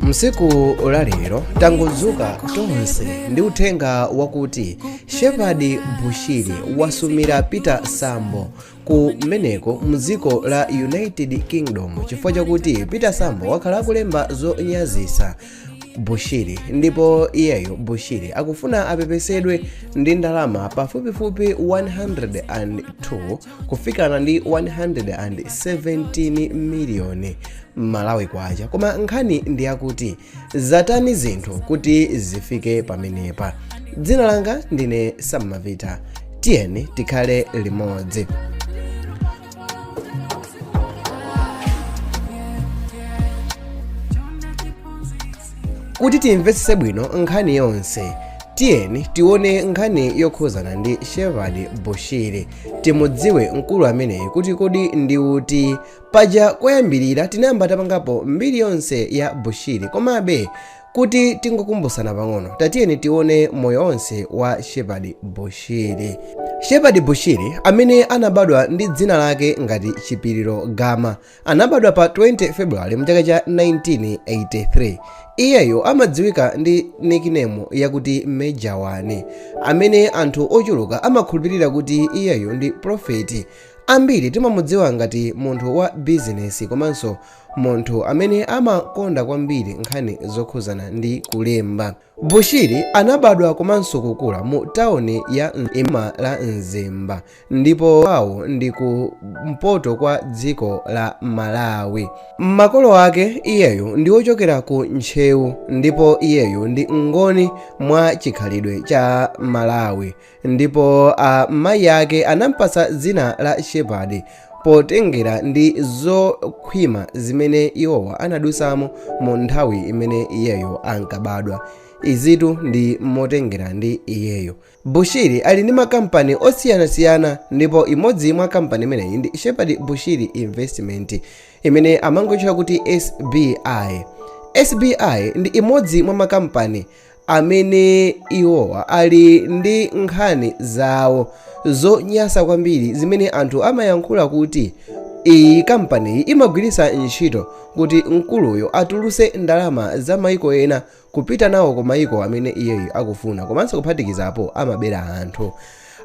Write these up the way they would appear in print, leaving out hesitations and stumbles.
Msiku la lero tangodzuka tonse ndi uthenga wakuti Shepherd Bushiri wasumira Peter Sambo kumeneko mdziko la United Kingdom chifukwa chakuti Peter Sambo wakhala akulemba zonyazisa Bushiri, ndipo iyeyo Bushiri akufuna apepesedwe ndi ndalama pafupifupi 102 kufikana ndi 117 miliyoni Malawi kwacha. Koma nkhani ndi yakuti zatani zinthu kuti zifike pamenepa? Dzina langa ndine Sammavita, tiyeni tikhale limodzi. Kuti timvetsetse bwino nkhani yonse, tiyeni tione nkhani yokhuzana ndi Shepherd Bushiri, timudziwe mkulu ameneyi kuti kodi ndi uti. Paja koyambirira tinayamba tapangapo mbiri yonse ya Bushiri, komabe kuti tingokumbusana pang'ono, tatiyeni tione moyo onse wa Shepherd Bushiri. Shepherd Bushiri, amene anabadwa ndi dzina lake ngati Chipiliro Gama, anabadwa pa 20 February mchaka cha 1983. Iyeyo amadziwika ndi nickname yakuti Major One, amene anthu ochuluka amakhulupirira kuti iyeyo ndi prophet. Ambiri timamudziwa ngati munthu wa bizinesi komanso munthu amene amakonda kwambiri nkhani zokhuzana ndi kulemba. Bushiri anabadwa komanso kukula mu tawuni ya ima la Mzimba, ndipo kwawo ndi ku mpoto kwa dziko la Malawi. Makolo ake iyeyo ndi ochokera ku Ntcheu, ndipo iyeyo ndi Ngoni mwa chikhalidwe cha Malawi, ndipo amayi ake anampasa dzina la Shepherd potengera ndi zokhwima zimene iwowa anadusamo mu nthawi imene iyeyo ankabadwa. Izitu ndi motengera ndi iyeyo. Bushiri ali ndi makampani osiyanasiyana, ndipo imodzi mwa kampani imeneyi ndi Shepherd Bushiri Investment, imene amangotchula kuti SBI. SBI ndi imodzi mwa makampani amene iwowa ali ndi nkhani zawo zonyasa kwambiri zimene anthu amayankhula kuti iyi kampaniyi imagwiritsa ntchito kuti mkuluyo atuluse ndalama za maiko ena kupita nawo ku maiko amene iyeyo akufuna, komanso kuphatikizapo amabera anthu.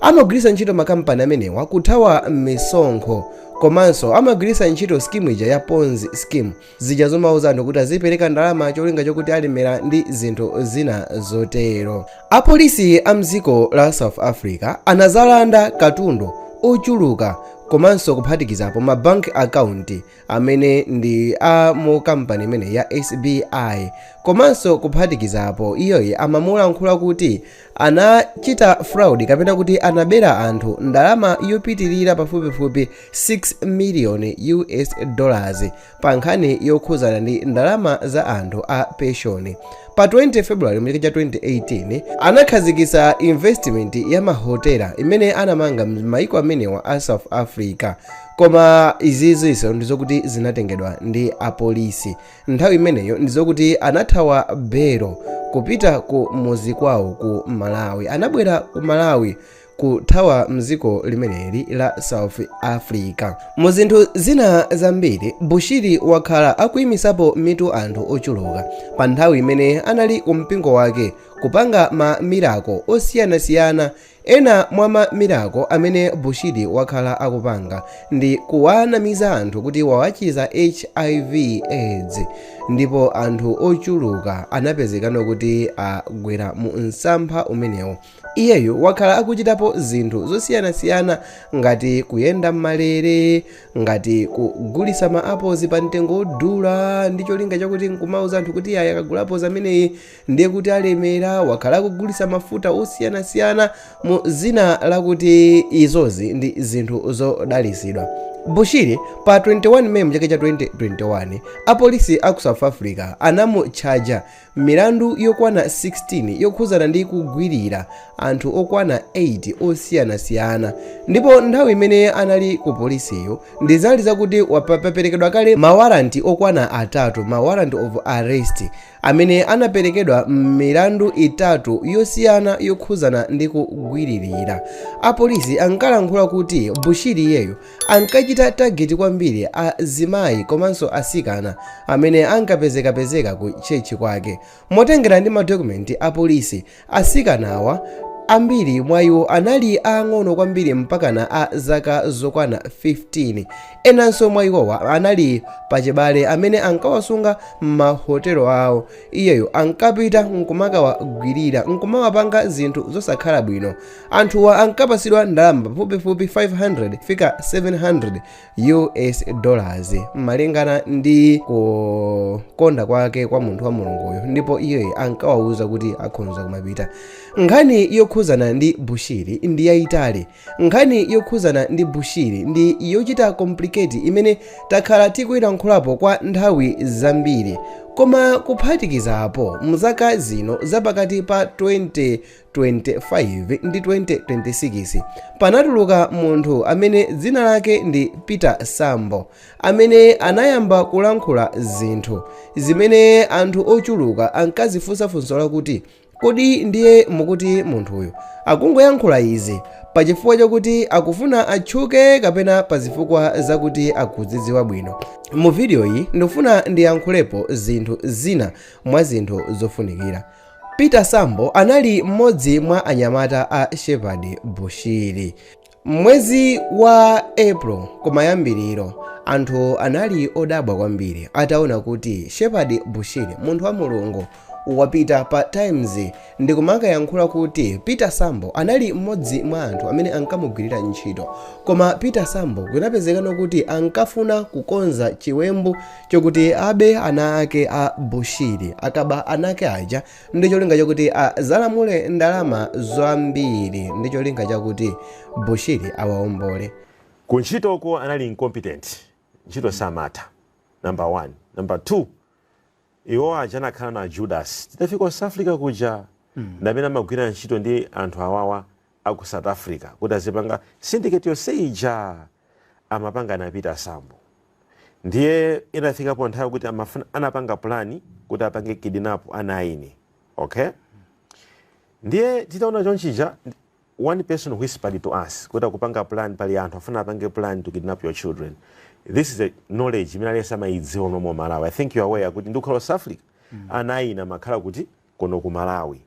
Amagwiritsa ntchito makampani amenewa kuthawa misonkho, komanso amagwiritsa ntchito skimu ija ya Ponzi scheme, zija zomauza anthu kuti azipereka ndalama cholinga chokuti alemera ndi zinthu zina zotero. Apolisi a mdziko la South Africa anazalanda katundu ochuluka komanso kuphatikizapo ma bank account amene ndi a mu kampani imene ya SBI, komanso kuphatikizapo iyoyi amamulankhula kuti anachita fraud kapena kuti anabera anthu ndalama yopitirira pafupifupi 6 million US dollars pa nkhani yokhuzana ndi ndalama za anthu a pension. Pa 20 February mchaka cha 2018 anakhazikitsa investment ya mahotela imene anamanga m'maiko amenewa a South Africa, koma izizinso ndizokuti zinatengedwa ndi apolisi. Nthawi imeneyo ndizokuti anathawa belo kupita ku muzi kwawo ku Malawi. Anabwera ku Malawi kuthawa mdziko limeneli la South Africa. Mu zinthu zina zambiri, Bushiri wakhala akuyimisapo mitu anthu ochuluka pa nthawi imene anali ku mpingo wake kupanga ma miracle osiyanasiyana. Ena mwa ma miracle amene Bushiri wakhala akupanga ndi kuwanamiza anthu kuti wawachiza HIV AIDS, ndipo anthu ochuluka anapezekano kuti agwera mu msampha umenewo. Iyeyo wakhala akuchitapo zinthu zosiyanasiyana ngati kuyenda m'malere, ngati kugulisa ma apples pa mtengo wodula ndi cholinga chakuti nkumauza anthu kuti ayi, akagula apples ameneyi ndiye kuti alemera. Wakhala akugulisa mafuta osiyanasiyana mu zina lakuti izozi ndi zinthu zodalisidwa. Bushiri pa 21 May mchaka cha 2021 apolisi aku South Africa anamutchaja milandu yokwana 16 yokhuzana ndi kugwirira anthu okwana 8 osiyanasiyana, ndipo nthawi imene anali ku polisiyo ndizali zakuti waperekedwa kale mawaranti okwana atatu, ma warrant of arrest, amene anaperekedwa m'milandu itatu yosiyana yokhuzana ndi kugwiririra. Apolisi ankalankhula kuti Bushiri iyeyo ankachita Ankachita target kwambiri azimayi komanso asikana amene ankapezekapezeka ku church kwake. Motengera ndi madokumenti a polisi, asikanawa ambiri mwa iwo anali aang'ono kwambiri mpakana a zaka zokwana 15. Enanso mwa iwowa anali pachibale amene ankawasunga m'mahotelo awo. Iyeyo ankapita nkumakawagwirira, nkumawapanga zinthu zosakhala bwino. Anthuwa ankapasidwa ndalama pafupifupi 500 fika 700 US dollars malingana ndi kukonda kwake kwa munthu wa Mulunguyo, ndipo iyeyo ankawawuza kuti akhonza kumapita. Nkhani yokhuzana ndi Bushiri ndi yayitali. Nkhani yokhuzana ndi Bushiri ndi yochita complicate imene takhala tikuyilankhulapo kwa nthawi zambiri. Koma kuphatikizapo, mzaka zino zapakati pa 2025 ndi 2026 panatuluka munthu amene dzina lake ndi Peter Sambo, amene anayamba kulankhula zinthu zimene anthu ochuluka ankazifunsa funso lakuti, kodi ndiye mukuti munthuyu akungoyankhula izi pachifukwa chakuti akufuna atchuke kapena pazifukwa zakuti akudzidziwa bwino? Mu video iyi ndikufuna ndiyankhulepo zinthu zina mwa zinthu zofunikira. Peter Sambo anali mmodzi mwa anyamata a Shepherd Bushiri. Mwezi wa April kumayambiriro, anthu anali odabwa kwambiri ataona kuti Shepherd Bushiri, munthu wa Mulungu, wapita pa Times ndikumakayankhula kuti Peter Sambo anali mmodzi mwa anthu amene ankamugwirira ntchito, koma Peter Sambo kunapezekano kuti ankafuna kukonza chiwembu chokuti abe ana ake a Bushiri. Akaba ana ake aja ndi cholinga chakuti azalamule ndalama zambiri ndi cholinga chakuti Bushiri awaombole. Kuntchitoko anali incompetent, ntchito samatha, number one. Number two, iwo aja anakhala na Judas. Titafika ku South Africa kuja, ndamene amagwira ntchito ndi anthu awawa aku South Africa kuti azipanga syndicate yonse ija, amapanga na Peter Sambo. Ndiye inafikapo nthawi kuti amafuna, anapanga plan kuti apange kidnap ana ine, okay? Ndiye titaona chonchija, one person whispered to us kuti akupanga plan, pali anthu afuna apange plan to kidnap your children. This is a knowledge imene aliyense amayidziwa muno Malawi. I think you are aware kuti ndikukhala South Africa, ana ine amakhala kuti kuno ku Malawi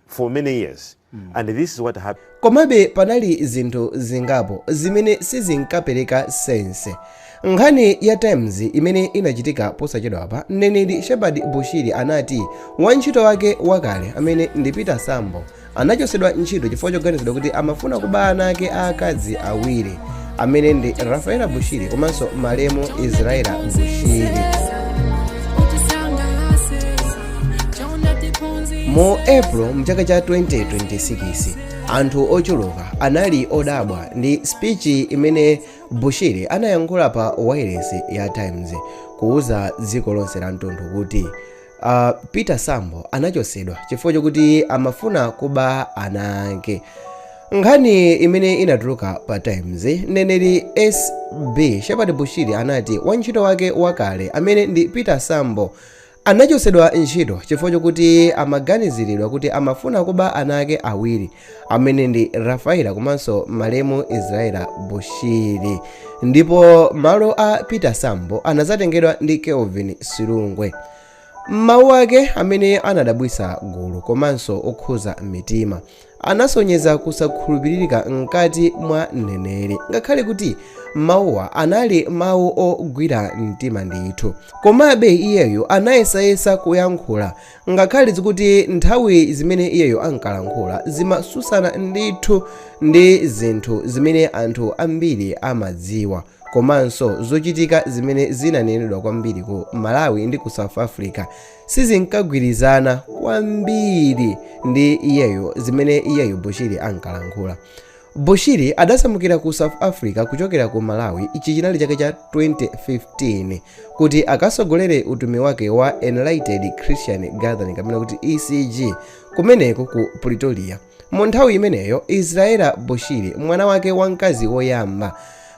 for many years, and this is what happened. Komabe panali zinthu zingapo zimene sizinkapereka sense. Nkhani ya Times imene inachitika posachedwapa, mneneri Shepherd Bushiri anati wantchito wake wakale amene ndi Peter Sambo anachosedwa ntchito chifukwa choganizidwa kuti amafuna kuba ana ake aakazi awiri amene ndi Rafaela Bushiri komanso malemu Israela Bushiri. Mu April mchaka cha 2026, anthu ochuluka anali odabwa ndi speech imene Bushiri anayankhula pa wireless ya Times kuuza dziko lonse la mtundu kuti Peter Sambo anachosedwa chifukwa chokuti amafuna kuba ana ake. Nkhani imene inatuluka pa Times, mneneri SB Shepherd Bushiri anati wantchito wake wakale amene ndi Peter Sambo anachosedwa ntchito chifukwa chokuti amaganiziridwa kuti amafuna kuba ana ake awiri amene ndi Rafaela komanso malemu Israela Bushiri, ndipo malo a Peter Sambo anazatengedwa ndi Kelvin Silungwe. Mawu ake amene anadabwisa gulu komanso okhuza mitima anasonyeza kusakhulupirika mkati mwa mneneri. Ngakhale kuti mawuwa anali mawu ogwira mtima ndithu, komabe iyeyo anayesayesa kuyankhula, ngakhale zikuti nthawi zimene iyeyo ankalankhula zimasusana ndithu ndi zinthu zimene anthu ambiri amadziwa komanso zochitika zimene zinanenedwa kwambiri ku Malawi ndi ku South Africa sizinkagwirizana kwambiri ndi iyeyo zimene iyeyo Bushiri ankalankhula. Bushiri adasamukira ku South Africa kuchokera ku Malawi, ichi chinali chaka cha 2015, kuti akasogolere utumiki wake wa Enlightened Christian Gathering kapena kuti ECG kumeneko ku Pretoria. Mu nthawi imeneyo Israela Bushiri, mwana wake wamkazi woyamba,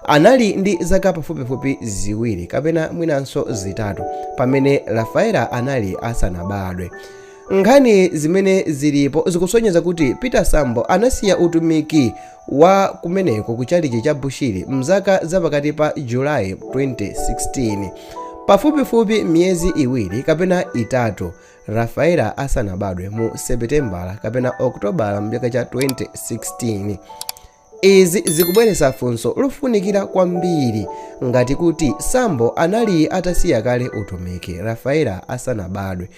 anali ndi zaka pafupifupi 2 kapena mwinanso 3 pamene Rafaela anali asanabadwe. Nkhani zimene zilipo zikusonyeza kuti Peter Sambo anasiya utumiki wa kumeneko ku chalichi cha Bushiri mzaka zapakati pa Julayi 2016, pafupifupi miyezi 2 kapena 3 Rafaela asanabadwe, mu Seputembala kapena Okutobala mchaka cha 2016. Izi zikubweretsa funso lofunikira kwambiri: ngati kuti Sambo anali atasiya kale utumiki Rafaela asanabadwe,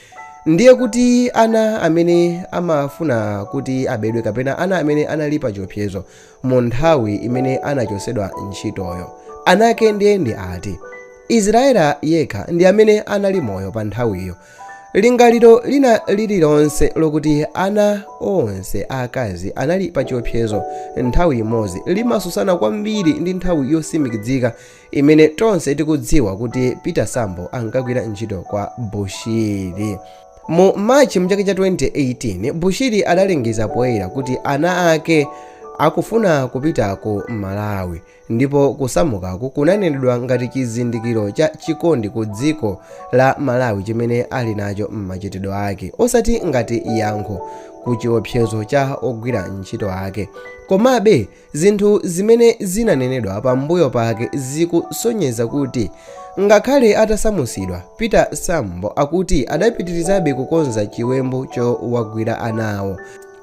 ndiye kuti ana amene amafuna kuti abedwe kapena ana amene anali pa chiopsezo mu nthawi imene anachosedwa ntchitoyo, anake ndiye ndi ati? Israela yekha ndi amene anali moyo pa nthawiyo. Lingaliro lina lililonse lokuti ana onse aakazi anali pa chiopsezo nthawi imodzi limasusana kwambiri ndi nthawi yosimikizika imene tonse tikudziwa kuti Peter Sambo ankagwira ntchito kwa Bushiri. Mu Machi mchaka cha 2018, Bushiri adalengeza poyera kuti ana ake akufuna kupita ku Malawi, ndipo kusamukaku kunanenedwa ngati chizindikiro cha chikondi ku dziko la Malawi chimene ali nacho m'machitidwe ake, osati ngati yankho ku chiopsezo cha ogwira ntchito ake. Komabe zinthu zimene zinanenedwa pambuyo pake zikusonyeza kuti ngakhale atasamusidwa, Peter Sambo akuti adapitirizabe kukonza chiwembu chowagwira anawo.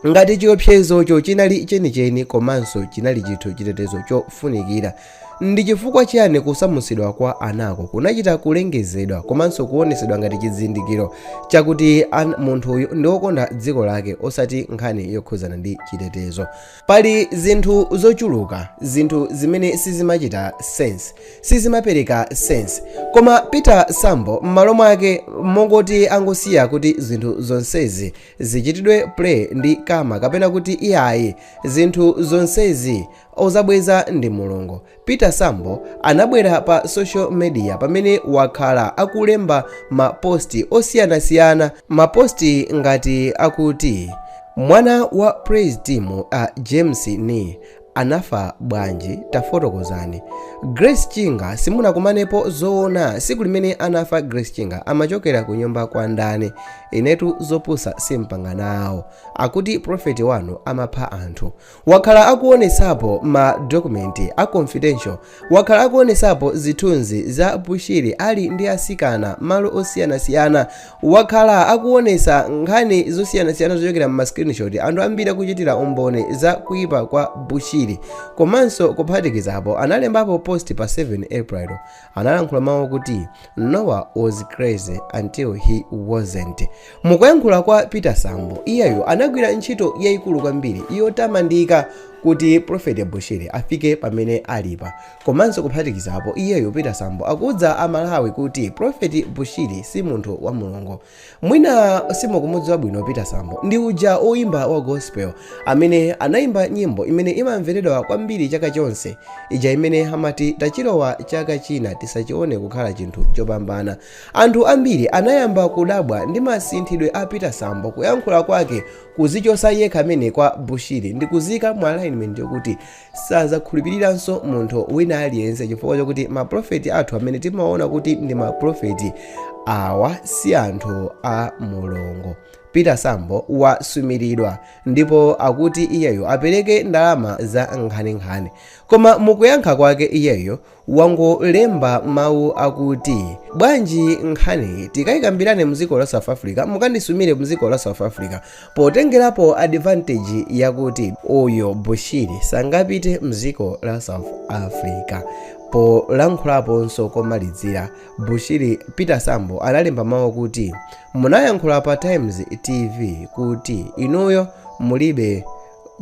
Ngati chiopsezocho chinali chenicheni komanso chinali chinthu chitetezo chofunikira, ndi chifukwa chiyani kusamusidwa kwa anako kunachita kulengezedwa komanso kuonesedwa ngati chizindikiro chakuti munthuyu ndi wokonda dziko lake, osati nkhani yokhuzana ndi chitetezo? Pali zinthu zochuluka, zinthu zimene sizimachita sense, sizimapereka sense. Koma Peter Sambo, m'malo mwake mongoti angosiya kuti zinthu zonsezi zichitidwe play ndi karma, kapena kuti iyayi, zinthu zonsezi ozabweza ndi Mulungu, Peter Sambo anabwera pa social media pamene wakhala akulemba maposti osiyanasiyana, maposti ngati akuti, "Mwana wa praise team a James ni anafa bwanji? Tafotokozani. Grace Chinga simunakumanepo zoona? Siku limene anafa Grace Chinga amachokera ku nyumba kwa ndani? Inetu zopusa simpanga nawo. Akuti prophet wanu amapha anthu." Wakhala akuonesapo ma document a confidential, wakhala akuonesapo zithunzi za Bushiri ali ndi asikana malo osiyanasiyana, wakhala akuonesa nkhani zosiyanasiyana zochokera ma screenshot anthu ambiri akuchitira umboni za kuipa kwa Bushiri. Komanso kuphatikizapo, analembapo post pa 7 April, analankhula mawu kuti, "Noah was crazy until he wasn't." Mukuyankhula kwa Peter Sambo, iyeyo anagwira ntchito yayikulu kwambiri yotamandika kuti Prophet Bushiri afike pamene alipa. Komanso kuphatikizapo, iyeyo Peter Sambo akuwuza Amalawi kuti Prophet Bushiri si munthu wa Mulungu. Mwina simukumudziwa bwino Peter Sambo, ndi uja oyimba wa gospel amene anayimba nyimbo imene imamveredwa kwambiri chaka chonse ija, imene amati, "Tachilowa chaka china, tisachione kukhala chinthu chopambana." Anthu ambiri anayamba kudabwa ndi masinthidwe a Peter Sambo, kuyankhula kwake, kuzichosa yekha amene kwa Bushiri ndi kuzika mu alignment yokuti sazakhulupiriranso munthu wina aliyense, chifukwa chokuti maprofeti athu amene timaona kuti ndi maprofeti awa si anthu a Mulungu. Peter Sambo wasumiridwa ndipo akuti iyeyo apereke ndalama za nkhaninkhani, koma mukuyankha kwake iyeyo wangolemba mawu akuti, "Bwanji nkhani tikayikambirane mdziko la South Africa? Mukandisumire mdziko la South Africa," potengerapo advantage yakuti uyo Bushiri sangapite mdziko la South Africa. Polankhulaponso komalizira, Bushiri, Peter Sambo analemba mawu kuti, "Munayankhula pa Times TV kuti inuyo mulibe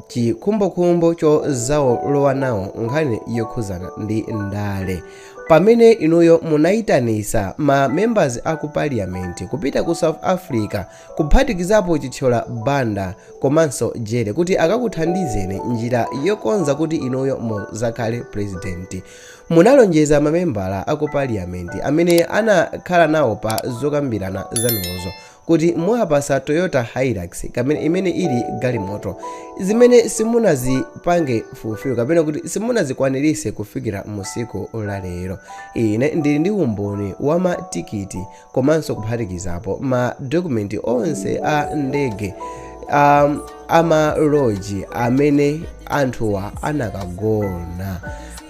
chikhumbokhumbo chozalowa nawo nkhani yokhuzana ndi ndale, pamene inuyo munayitanisa ma members aku parliament kupita ku South Africa, kuphatikizapo Chithyola Banda komanso Jere, kuti akakuthandizeni njira yokonza kuti inuyo muzakhale president." Munalonjeza mamembala aku parliament amene anakhala nawo pa zokambirana zanuzo kuti muwapasa Toyota Hilux kamene imene ili galimoto, zimene simunazipange fulfill kapena kuti simunazikwanirise kufikira musiku la lero. Ine ndili ndi umboni wa matikiti komanso kuphatikizapo ma document onse a ndege, amaloji amene anthuwa anakagona.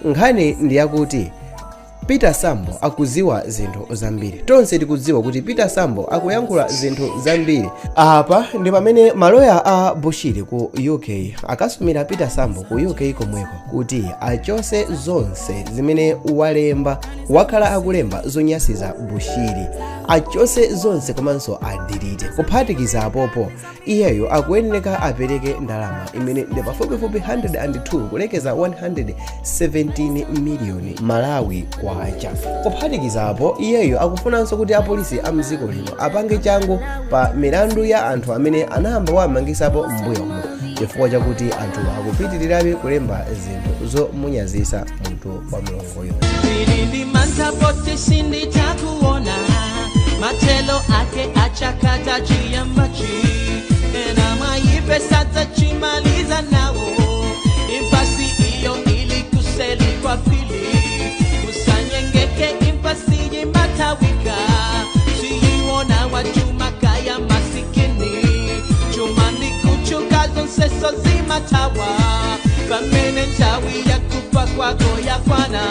Nkhani ndiyakuti Peter Sambo akuziwa zinthu zambiri. Tonse tikudziwa kuti Peter Sambo akuyankhula zinthu zambiri. Apa ndi pamene maloya a Bushiri ku UK akasumira Peter Sambo ku UK komweko kuti achose zonse zimene walemba, wakhala akulemba zonyasiza Bushiri, achose zonse komanso adelete. Kuphatikiza apopo, iyeyo akuyeneka apereke ndalama imene ndi pafupifupi 102 kulekeza 117 miliyoni Malawi kwacha. Kuphatikiza apo, iyeyo akufunanso kuti apolisi a mdziko lino apange changu pa milandu ya anthu amene anayamba wamangisapo m'mbuyomo, chifukwa chakuti anthu akupitirirabe kulemba zinthu zomunyazisa munthu wa mlongoyo. Ndili mantha poti sinditakuona matelo ake achakata chiyambachi ena maipesa tachimaliza nawo impasi iyo ili kuseli kwa pili usanyengeke impasi yimatawika siyiwona wachumakaya masikini chumani kuchuka zonseso zimatawa pamene nthawi yakufa kwako yakwana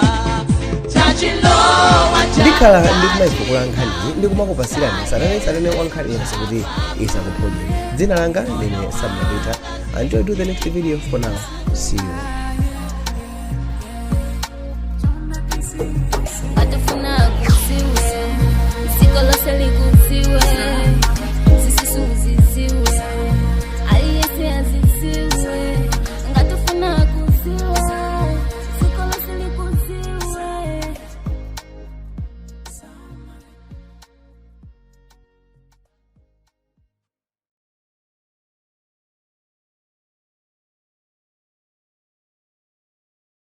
tachilowa. Ndikhala ndikumayipukula nkhaniyi ndikumakupasirani satane wa nkhani yonse kuti isakuphonyeni. Dzina langa ndine Samnapita. Until I do the next video, for now, see you.